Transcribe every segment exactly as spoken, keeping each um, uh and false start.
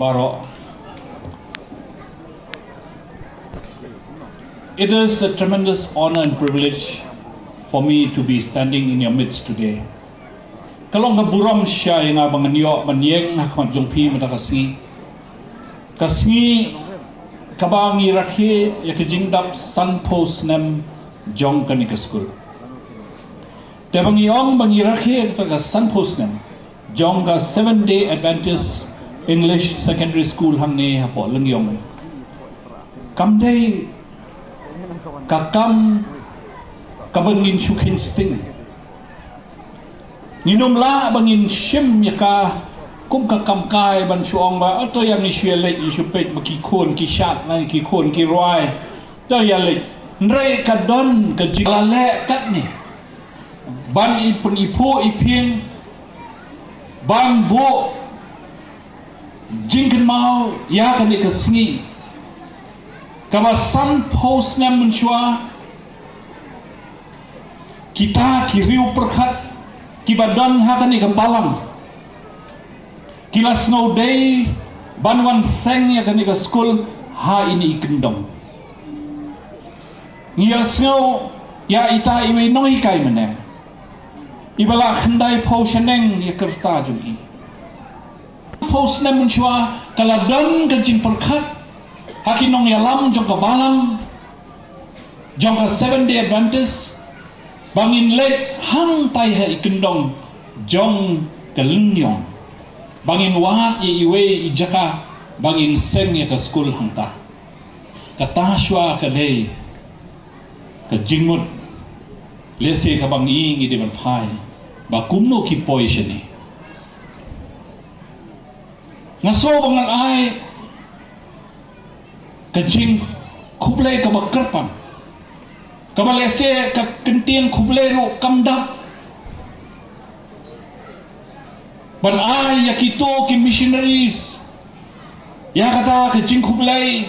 Baroh. It is a tremendous honor and privilege for me to be standing in your midst today. Ka long ka burom shisha ïa nga ba ngan ïoh ban ïeng ha khmat jong phi mynta ka sngi. Ka sngi kaba ngi rakhe ïa ka jingdap sanphew snem jong kane ka skul. Te ba ngi ong ba ngi rakhe ïa kata ka sanphew snem jong ka Seventh Day Adventist English Secondary School hangne hapoh Lyngiong. Kam dei ka kam kaba ngin shu kheiñ sting. Ngin ym lah ba ngin shim ïa ka kum ka kam kai ban shu ong ba, "Oh, to ïa ngi shu ïa leit, ngi shu peit ba ki khun ki shad, na ki khun ki rwai. To ïa leit." Hynrei ka don ka jing la leh katne ban i pyn i phuh i phieng ban buh jingkynmaw ïa kane ka sngi kaba sanphew snem mynshuwa. Kita ki riew pyrkhat kiba don ha kane ka balang ki la sngew dei ban wan seng ïa kane ka skul ha ine i kyndong. Ngi ïa sngew ïa ita iwei nonghikai mynne iba la khyndai phew shaneng ïa ka rta jong i. Phew snem mynshuwa ka la don ka jingpyrkhat ha ki nongïalam jong ka balang jong ka Seventh Day Adventist ba ngin leit hangtai ha i kyndong jong ka Lyngiong ba ngin wad ïa iwei i jaka ba ngin seng ïa ka skul hangta. Kata shuwa ka dei ka jingmut lehse kaba ngi ngi dei ban phai ba kumno ki poi shane. Nga sngew ba ngan ai ka jingkhublei kaba kyrpang kaba lehse ka kyntien khublei ruh kam dap ban ai ïa kito ki missionaries ïa kata ka jingkhublei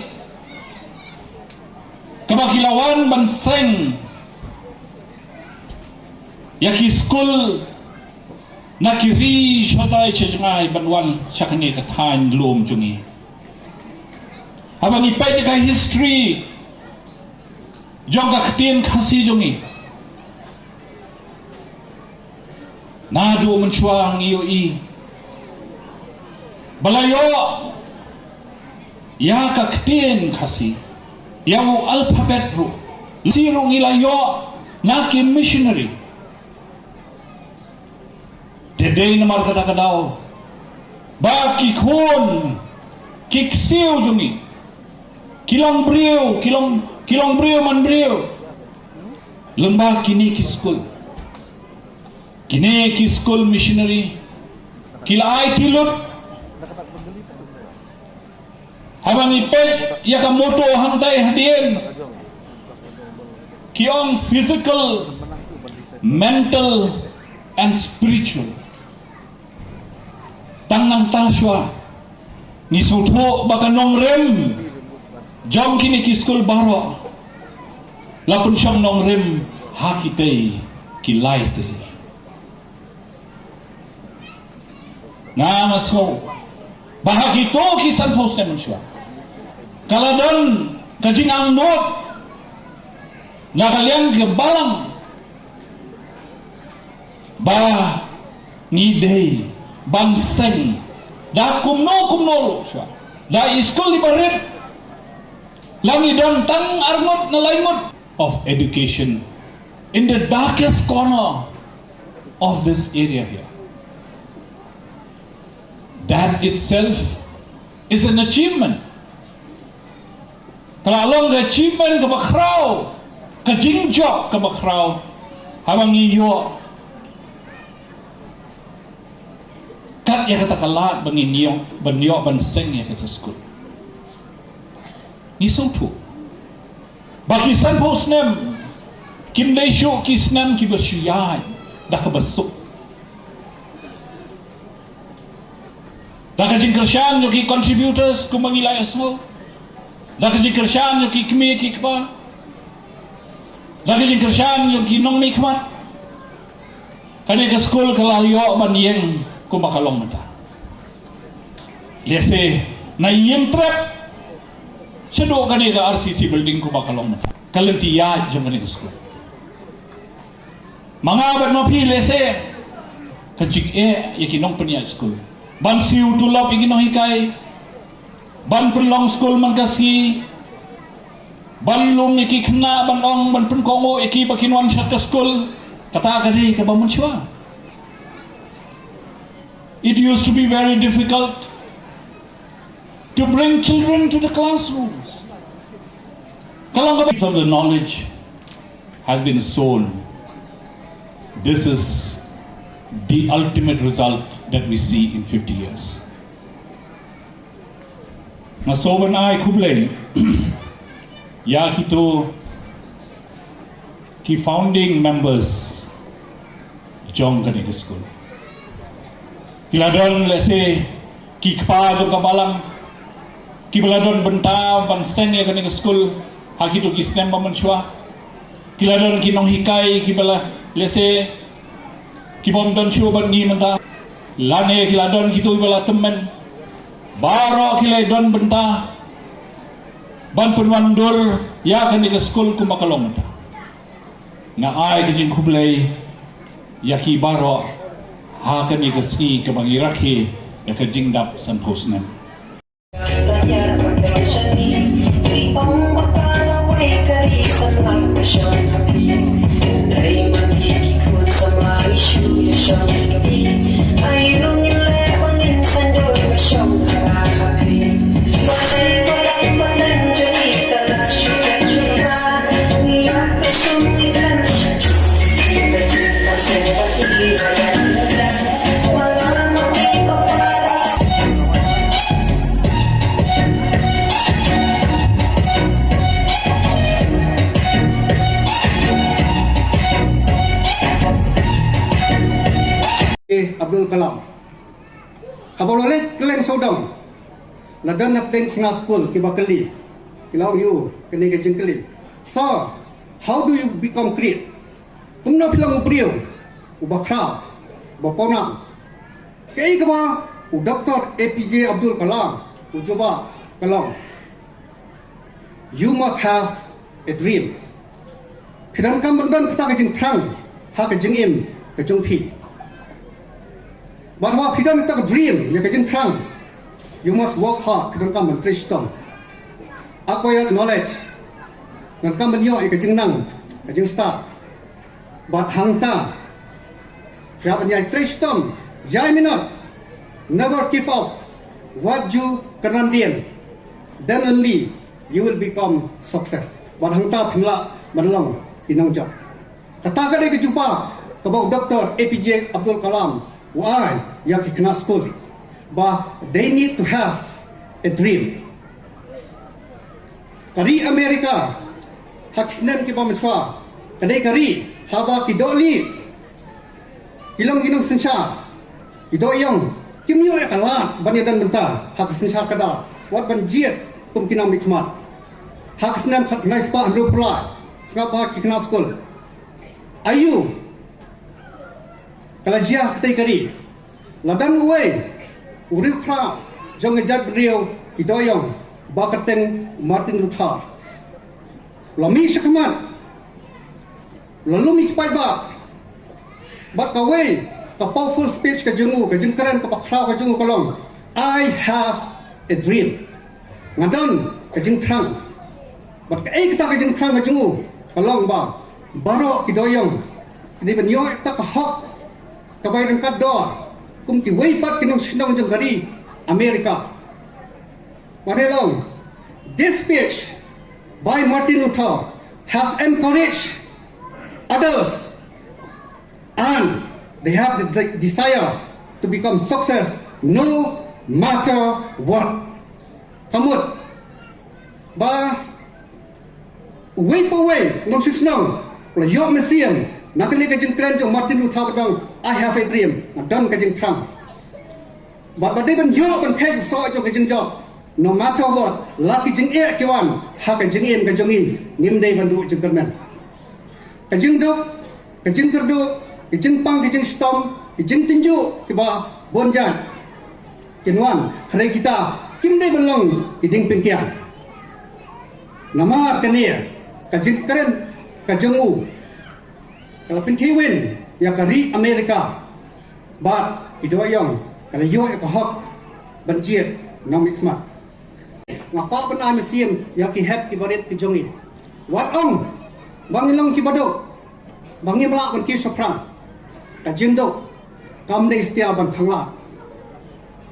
kaba ki la wan ban seng ïa ki skul na ki ri shatai sha jngai ban wan sha kane ka thaiñ lum jong ngi. Haba ngi peit ïa ka history jong ka ktien Khasi jong ngi, naduh mynshuwa ngi ïohi ba la ïoh ïa ka ktien Khasi, ïa u alphabet ruh, lehse ruh ngi la ïoh na ki missionary. Te dei namar kata ka daw ba ki khun ki ksiew jong ngi ki long briew, ki long, ki long briew man briew lyngba kine ki skul. Kine ki skul missionary ki la aiti lut. Haba ngi peit ïa ka motto hangtai hadien ki ong physical, mental and spiritual. Tang nangta shuwa ngi sngewthuh ba ka nongrim jong kine ki skul baroh la pynshong nongrim ha kitei ki lai tylli. Nga nga sngew ba ha kito ki sanphew snem mynshuwa ka la don ka jingangnud na ka liang ka balang ba ngi dei ban seng da kumno kumno ruh shuwa da i skul iba rit. La ngi don tang arngut na laingut of education in the darkest corner of this area here. That itself is an achievement. Ka la long ka achievement kaba khraw, ka jingjop kaba khraw haba ngi ïoh Ïa kata ka lad ba ngin ïoh, ban ïoh ban seng ïa kata skul. Ngi sngewthuh ba ki sanphew snem kim dei shuh ki snem kiba shu ïaid da kaba suk. Da ka jingkyrshan jong ki contributors kumba ngi la ïohsngew. Da ka jingkyrshan jong ki kmie ki kpa. Da ka jingkyrshan jong ki nongmihkhmat. Kane ka skul ka la ïoh ban ïeng kumba ka long mynta. Lehse na ïing trep shaduh kane ka R C C building kumba ka long mynta. Ka lynti ïaid jong kane ka skul. Ma nga bad ma phi lehse ka jingeh ïa ki nongpynïaid skul ban siew tulop ïa ki nonghikai, ban pynlong skul man ka sngi, ban lum ïa ki khynnah, ban ong, ban pynkohnguh ïa ki ba kin wan sha ka skul. Kata ka dei kaba mynshuwa. It used to be very difficult to bring children to the classrooms. Ka long kaba, of the knowledge has been sown. This is the ultimate result that we see in fifty years. Nga sngewbha ban ai khublei ïa kito ki founding members jong kane ka skul. Ki la don lehse ki kpa jong ka balang kiba la don bynta ban seng ïa kane ka skul ha kito ki snem ba mynshuwa. Ki la don ki nonghikai kiba la lehse ki bym don shuh bad ngi mynta. Lane ki la don kito kiba la tymmen. Baroh ki la don bynta ban pynwandur ïa kane ka skul kumba ka long mynta. Nga ai ka jingkhublei ïa ki baroh ha kane ka sngi kaba ngi rakhe ïa ka jingdap sanphew snem. Eh, Abdul Kalam. Haba u la leit kylleng sawdong, la don na pdeng khynnah skul kiba kylli, ki la ong ïa u kane ka jingkylli: "Sir, how do you become great? Kumno phi long u briew uba khraw, uba pawnam?" Kaei kaba u Doctor A P J Abdul Kalam u jubab ka long: "You must have a dream." Phi donkam ban don kata ka jingthrang ha ka jingim ka jong phi. Bad haba phi don kata ka dream ïa ka jingthrang, you must work hard, phi donkam ban trei shitom. Acquire knowledge, donkam ban ïoh ïa ka jingnang, ka jingstad. Bad hangta, ïa ban ïai trei shitom, ïai minot. Never give up. Wat ju kynran dien. Then only you will become success. Bad hangta phin lah ban long i nongjop. Kata ka dei ka jubab kaba u Doctor A P J Abdul Kalam u ai ïa ki khynnah skul, ba they need to have a dream. Ka ri America ha ki snem kiba mynshuwa ka dei ka ri haba ki dohlieh, ki long ki nongsynshar, ki dohïong, kim ïoh ïa ka lad ban ïadon bynta ha ka synshar khadar, wat ban jied kum ki nongmihkhmat. Ha ka snem khatkhyndai spah hynriewphew lai, sngap bha ki khynnah skul. Aïu ka la jia ha katei ka ri? La don uwei u riewkhraw jong ka jaitbynriew ki dohïong, ba kyrteng Martin Luther. La mih shakhmat, la lum ïa ki paidbah. Bad kawei ka powerful speech ka jong u, ka jingkren kaba khraw ka jong u ka long: "I have a dream." Nga don ka jingthrang. Bad kaei kata ka jingthrang ka jong u? Ka long ba baroh ki dohïong ki dei ban ïoh ïa kata ka hok kaba ryngkat dor kum kiwei pat ki nongshnong jong ka ri America. Bad ka long, this speech by Martin Luther has encouraged others, and they have the de-, desire to become success No matter what. Ka mut ba uwei pa uwei nongshong shnong u la ïoh mynsiem na kane ka jingkren jong Martin Luther ba ong, "I have a dream." Nga don ka jingthrang. Bad ba dei ban ïoh ban phet u soh jong ka jingjop, no matter what, la ki jingeh ki wan ha ka jingim ka jong ngi, ngim dei ban duh jingkyrmen. Ka jingduk, ka jingkyrduh, ka jingpang, ka jingshitom, ka jingtynjuh kiba bun jait kin wan, hynrei kita kim dei ban long ki dieng pyngkiang. Namar kane ka jingkren ka jong u ka la pynkheiwin ïa ka ri Amerika. Bad i Doh Yong ka la ïoh ïa ka hok ban jied nongmihkhmat. Nga kwah ban ai mynsiem ïa ki hep ki barit ki jong ngi. Wat ong ba ngi long kiba duk, ba ngim lah ban kiew shaphrang. Ka jingduk kam dei satia ban khanglad.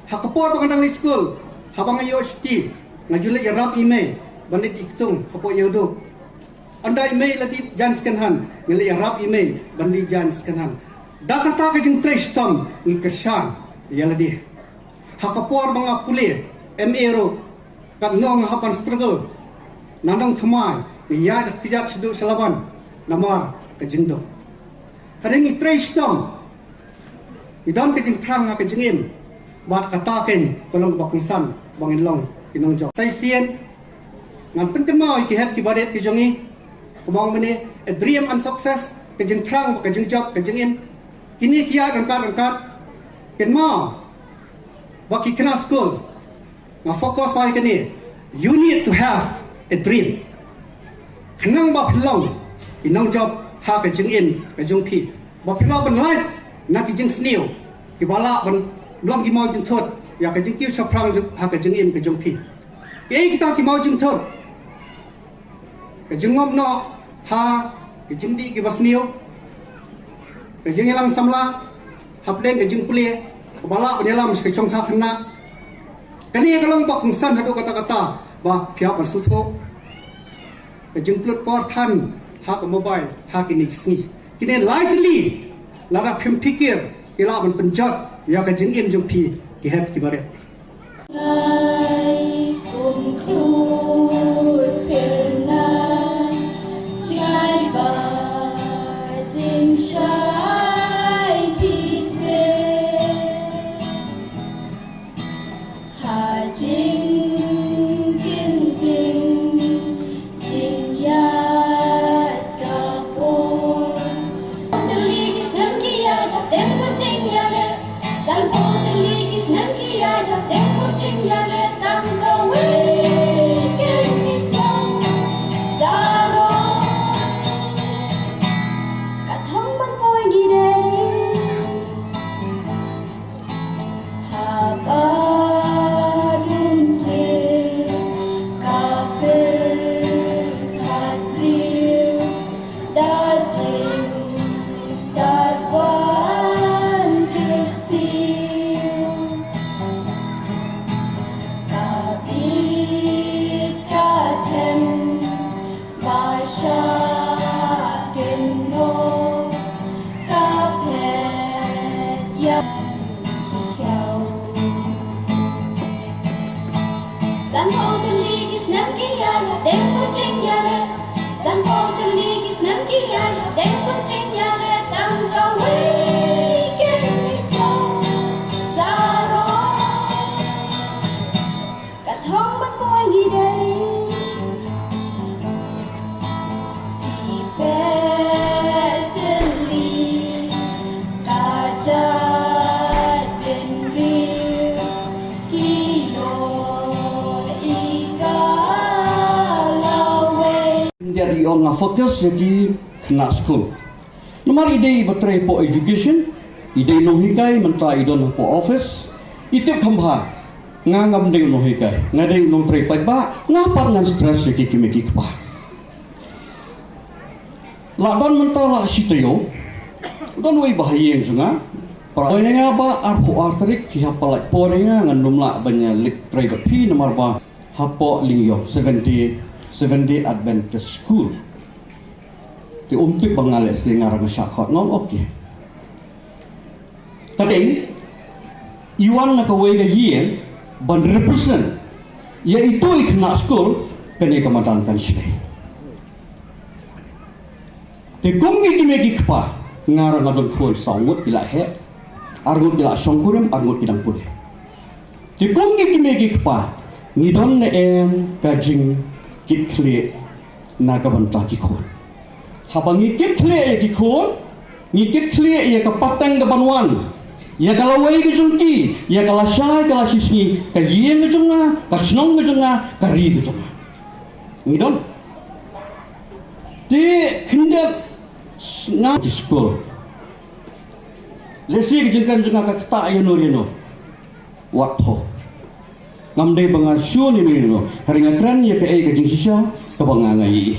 Ha ka por ba nga dang leit skul, haba nga ïoh shuti, nga ju leit ïarap i mei ban leit die ktung hapoh Ïewduh. Ynda i mei la dih jaiñ second hand, nga leit ïarap i mei ban dih jaiñ second hand. Da kata ka jingtrei shitom ngi kyrshan ïa lade. Ha ka por ba nga pule M A ruh, katno nga hap ban struggle. Na nongthymmai ngi ïaid kjat shaduh sha Laban namar ka jingduk. Hynrei ngi trei shitom, ngi don ka jingthrang ha ka jingim. Bad kata keiñ ka long kaba kongsan ba ngin long ki nongjop. Sa shisien ngan pynkynmaw ïa ki hep ki barit ki jong ngi, kumba ong mynne, a dream and success, ka jingthrang, ka jingjop, ka jingim. Kine ki ïaid ryngkat ryngkat. Kynmaw ba ki khynnah skul, nga focus ïa kane, you need to have a dream. Khnang ba phi long ki nongjop ha ka jingim ka jong phi, ba phi lah ban lait na ki jingsniew kiba lah ban long ki mawjynthut ïa ka jingkiew shaphrang jong, ha ka jingim ka jong phi. Kiei kita ki mawjynthut? Ka jingngop noh ha ka jingdih kiba sniew, ka jingïalang samla hapdeng ka jingpule, kaba lah ban ïalam sha ka shongkha khynnah. Kane ka long ba kongsan haduh katta katta ba phi hap ban sngewthuh. Ka jingpynlut por than ha ka mobile ha kine ki sngi. Kine lai tylli lada phim phikir ki lah ban pynjot ïa ka jingim jong phi, ki hep ki barit. Lai kum klur pyrnai, jngai ba jingshai pit be. Ha jingkynting jingïaid ka por. Tylli ki snem ki ïaid hapdeng ka jingïaleh. Sanphew tylli ki snem ki ïaid hapdeng ka jingïaleh. Tang kawei kein ki snem sarong. Ka thong ban poi ngi dei. Haba dum plie ka pyrkhat briew, da jingstad wan kyrsiew. Ka bit ka them ba shah kynnoh ka phet ïa ki khiaw. Sanphew tylli ki snem ki ïaid hapdeng ka jingïaleh. Sanphew tylli ki snem ki ïaid hapdeng ka jingïaleh. Tang kawei kein ki snem sarong. Ka thong ban poi ngi dei. Phi peit sylli ka jaitbynriew ki ïohi ka lawei. India i ong nga focus ïa ki khynnah skul. Namar i dei iba trei hapoh education, i dei nonghikai, mynta i don hapoh office, i tip kham bha, nga ngam dei u nonghikai, nga dei u nongtrei paidbah, nga pat ngan stress ïa ki kmie ki kpa. La don mynta la shi taïew, don uwei ba ha ïing jong nga, para ong ïa nga ba arphew ar tarik ki hap pyllait por ïa nga, ngan ym lah ban ïa leit trei bad phi namar ba hapoh Lyngïong, seven day, seven day Adventist School. Te um tip ba nga leh shisha nga rang shah khot, nga ong okay. Ka dei, Ki wan na kawei ka ïing ban represent ïa itu i khynnah skul, kane ka madan kan shlei. Te kum ki kmie ki kpa, nga ruh nga don khun saw ngut ki la heh, ar ngut ki la shongkurim, ar ngut ki dang pule. Te kum ki kmie ki kpa, ngi don ne em ka jingkitkhlieh na ka bynta ki khun? Haba ngi kitkhlieh ïa ki khun, ngi kitkhlieh ïa ka pateng ka ban wan, ïa ka lawei ka jong ki, ïa ka lashai ka lashisngi, ka ïing ka jong nga, ka shnong ka jong nga, ka ri ka jong nga. Ngi don. Te khyndiat nga ki skul. Lehse ka jingkren jong nga ka ktah ïano ïano. Wat tho. Ngam dei ba nga shu ni ni no. Hynrei nga kren ïa kaei ka jingshisha kaba nga nga ïohi.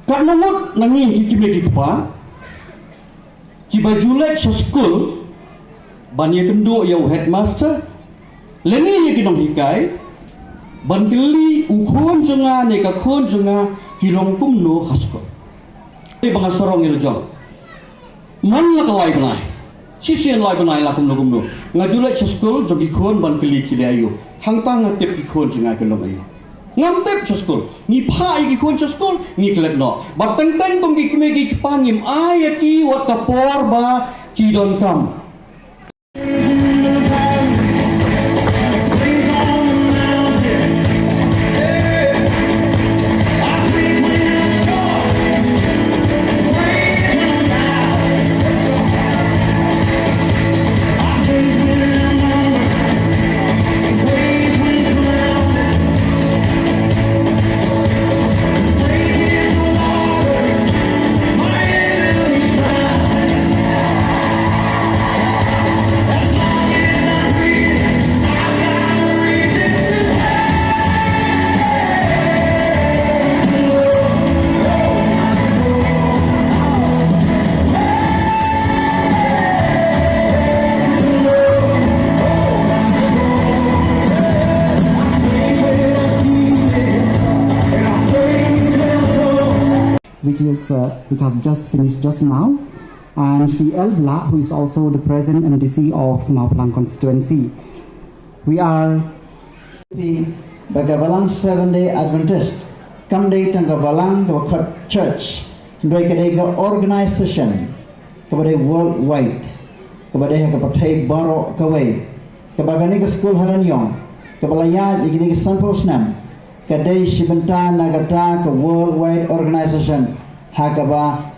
Katno ngut na ngi ki kmie ki kpa kiba ju leit sha skul ban ïakynduh ïa u headmaster lane ïa ki nonghikai ban kylli u khun jong nga ne ka khun jong nga ki long kumno ha skul? Te ba nga sarong ïa la jong. Man la ka lai bnai. Shisien lai bnai la kumno kumno. Nga ju leit sha skul jong ki khun ban kylli ki leh aïu. Hangta nga tip ki khun jong nga ki long aïu. Ngam tip sha skul. Ngi phah ïa ki khun sha skul, ngi klet noh. Bad teng teng kum ki kmie ki kpa ngim ai ïa ki wat ka por ba ki donkam. Which is, uh, which has just finished just now, and Shri L Blah, who is also the present M D C of Mawphlang constituency. We are Phi, ba ka Balang Seventh Day Adventist kam dei tang ka balang kaba khot church, hynrei ka dei ka organization kaba dei worldwide, kaba dei ha ka pyrthei baroh kawei, kaba kane ka skul ha Lyniong kaba la ïaid ïa kine ki sanphew snem, ka dei shi bynta na kata ka worldwide organization ha kaba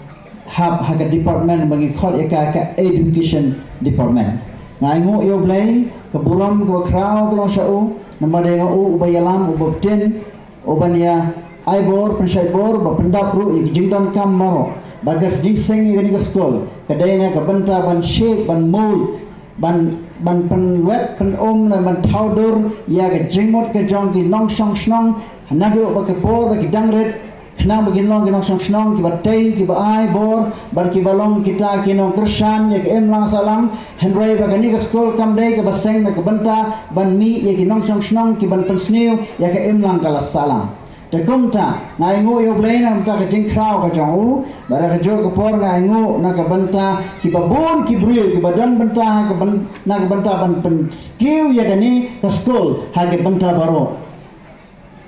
hap ha ka department ba ngi khot ïa ka ka education department. Nga ainguh ïa U Blei, ka burom kaba khraw ka long sha u, namar dei nga u uba ïalam, uba btin, uban ïa ai bor, pynshait bor, ba pyndap ruh ïa ki jingdonkam baroh. Ba ka jingseng ïa kane ka skul ka dei na ka bynta ban shape, ban mould, ban, ban pynwet, pyn-um, ne ban thaw dur ïa ka jingmut ka jong ki nongshong shnong, naduh ba ka bor ba ki dang rit, khnang ba kin long ki nongshong shnong kiba tei, kiba ai bor, bad kiba long kita ki nongkyrshan ïa ka imlang sahlang. Hynrei ba kane ka skul kam dei kaba seng na ka bynta ban mih ïa ki nongshong shnong kiban pynsniew ïa ka imlang ka la sahlang. Te kumta, nga ainguh ïa U Blei na ka bynta ka jingkhraw ka jong u, bad ha kajuh ka por nga ainguh na ka bynta kiba bun ki briew kiba don bynta ha ka byn-, na ka bynta ban pynsniew ïa kane ka skul ha ki bynta baroh.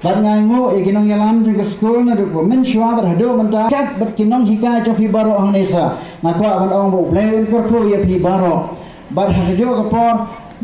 Bad nga ainguh ïa ki nongïalam jong ka skul naduh ba mynshuwa bad haduh mynta, kat bad ki nonghikai jong phi baroh hangne sa. Nga kwah ban ong ba U Blei un kyrkhu ïa phi baroh. Bad ha kajuh ka por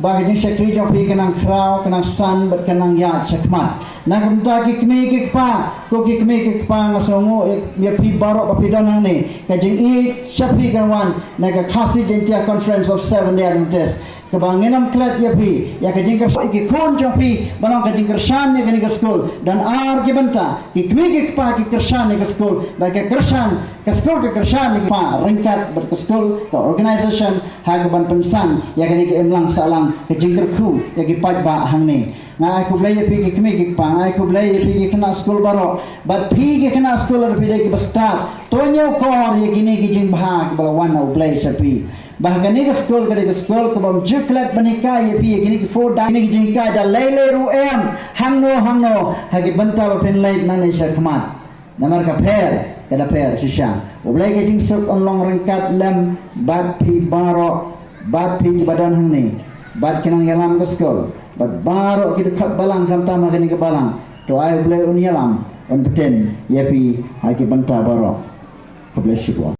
ba ka jingshakri jong phi kan nang khraw, kan nang san, bad kan nang ïaid shakhmat. Na ka bynta ki kmie ki kpa, ko ki kmie ki kpa, nga sngewnguh ïa, ïa phi baroh ba phi don hangne. Ka jingïeit sha phi kan wan na ka Khasi Jaintia Conference of Seventh Day Adventist, kaba ngin ym klet ïa phi, ïa ka jingkyrshan ïa ki khun jong phi, ba long ka jingkyrshan ïa kane ka skul. Don ar ki bynta, ki kmie ki kpa ki kyrshan ïa ka skul, bad ka kyrshan, ka skul ka kyrshan ïa ki kpa, ryngkat bad ka skul, ka organization, ha kaban pynsan ïa kane ka imlang sahlang, ka jingkyrkhu ïa ki paidbah hangne. Nga ai khublei ïa phi ki kmie ki kpa, nga ai khublei ïa phi ki khynnah skul baroh, bad phi ki khynnah skul lada phi dei kiba stad, to ñiewkor ïa kine ki jingbha kiba la wan na U Blei sha phi. Ba ha kane ka skul ka dei ka skul kaba ym ju klet ban hikai ïa phi ïa kine ki four, da kine ki jinghikai da lei lei ruh em, hangno hangno, ha ki bynta ba phin leit nangne shakhmat. Namar ka pher Ka da pher shisha. U Blei ka jingsuk un long ryngkat lem bad phi baroh, bad phi kiba don hangne, bad ki nongïalam ka skul, bad baroh ki dkhot balang khamtam ha kane ka balang. To ai U Blei un ïalam, un btin ïa phi ha ki bynta baroh. God bless you all.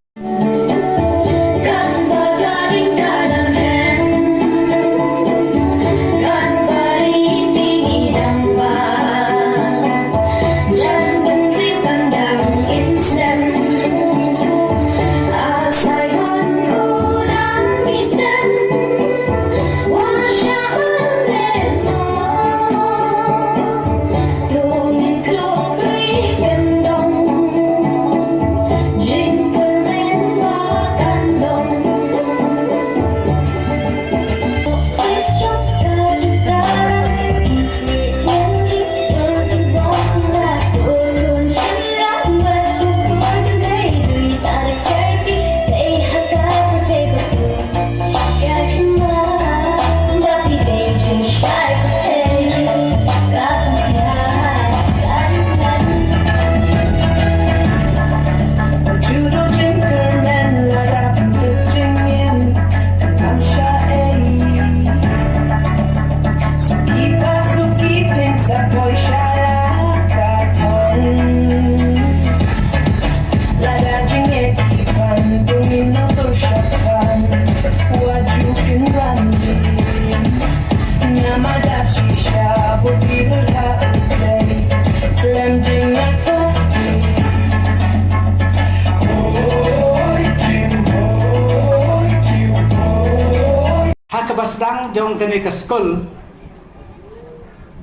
Ha kaba sdang jong kane ka skul,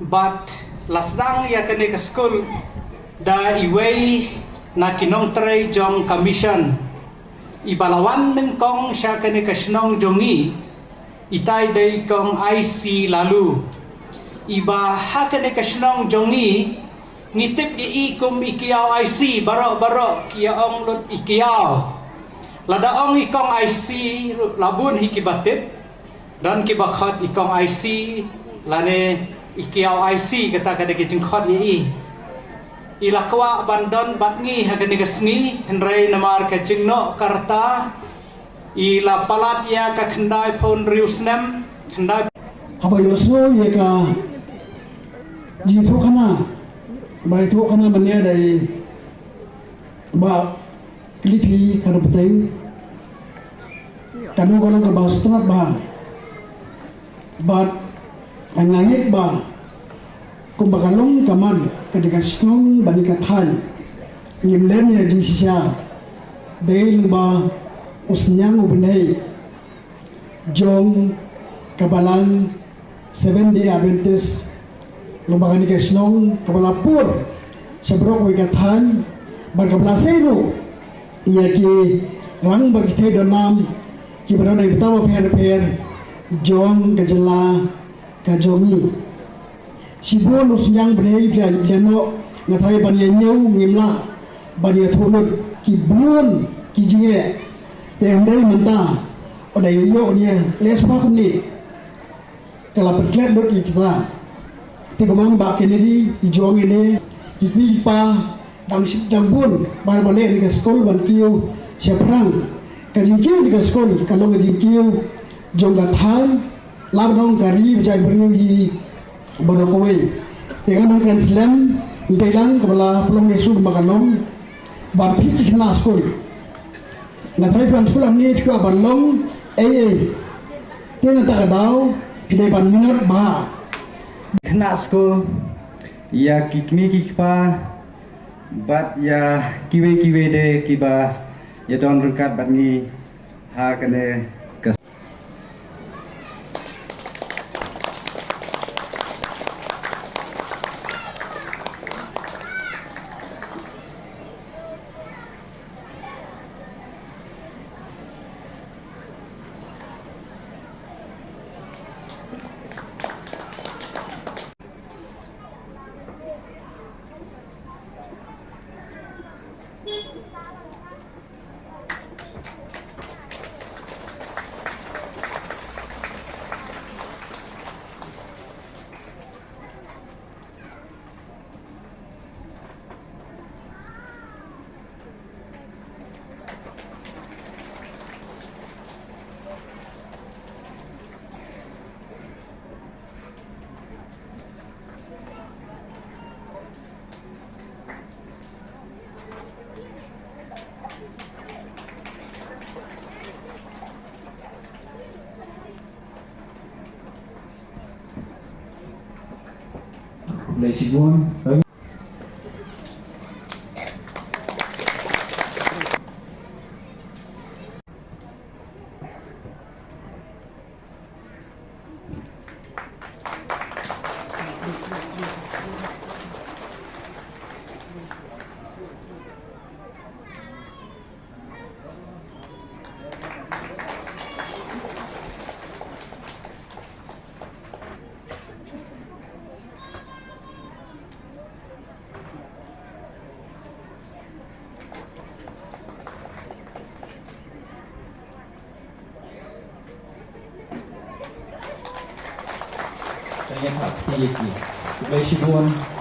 bad la sdang ïa kane ka skul da iwei na ki nongtrei jong ka mission, iba la wan nyngkong sha kane ka shnong jong ngi, itai dei kong I C Lalu. Iba ha kane ka shnong jong ngi, ngi tip ïa i kum i Kiaw I C, baroh baroh ki ïa ong lut i Kiaw. Lada ong i kong I C ruh la bun hi kiba tip. Don kiba khot i kong I C lane i Kiaw I C, kata ka dei ka jingkhot ïa i. I la kwah ban don bad ngi ha kane ka sngi, hynrei namar ka jingnoh ka rta, i la palat ïa ka khyndai phew hynriew snem, khyndai. Haba ïohsngew ïa ka jingthoh khana, ba ïathoh khana mynne da i Bah Kylli Phi Kharpateng, ka dei ka long kaba sngewtynnat bha. Bad nga ngeit ba kumba ka long ka mat, ka dei ka shnong bad ka thaiñ, ngim len ïa jingshisha. Dei lyngba u synñiang u bneng jong ka balang Seventh Day Adventist lyngba kane ka shnong, kaba la pur sha baroh kawei ka thaiñ, bad kaba la sei ruh ïa ki rang bad ki thei don nam kiba don na ki bynta bapher bapher jong ka jylla ka jong ngi. Shibun u synñiang bneng phi ïa, phi ïa noh, nga tharai ban ïa ñiew ngim lah ban ïathuh lut, ki bun ki jingeh. Te hynrei mynta, u da ïoh ïa leh shuwa kumne, ka la pynklet lut ïa kita. Te kumba ong Bah Kennedy, i jong ine, ki kmie ki kpa dang ship dang bun ba, ba leh ïa ka skul ban kiew shaphrang. Ka jingkiew ïa ka skul ka long ka jingkiew jong ka thaiñ, la ba dong ka ri ba jait briew hi baroh kawei. Te nga nang kren slem, ngi tei lang kaba la pynlong ïa shu ba ka long, bad phi ki khynnah skul. Nga tharai phi wan skul hangne phi kwah ban long ei ei. Te na kata ka daw phi dei ban minot bha. Khynnah skul, ïa ki kmie ki kpa, bad ïa kiwei kiwei de kiba ïa don ryngkat bad ngi ha kane ka Khublei shibun. Thank you. Khublei shibun.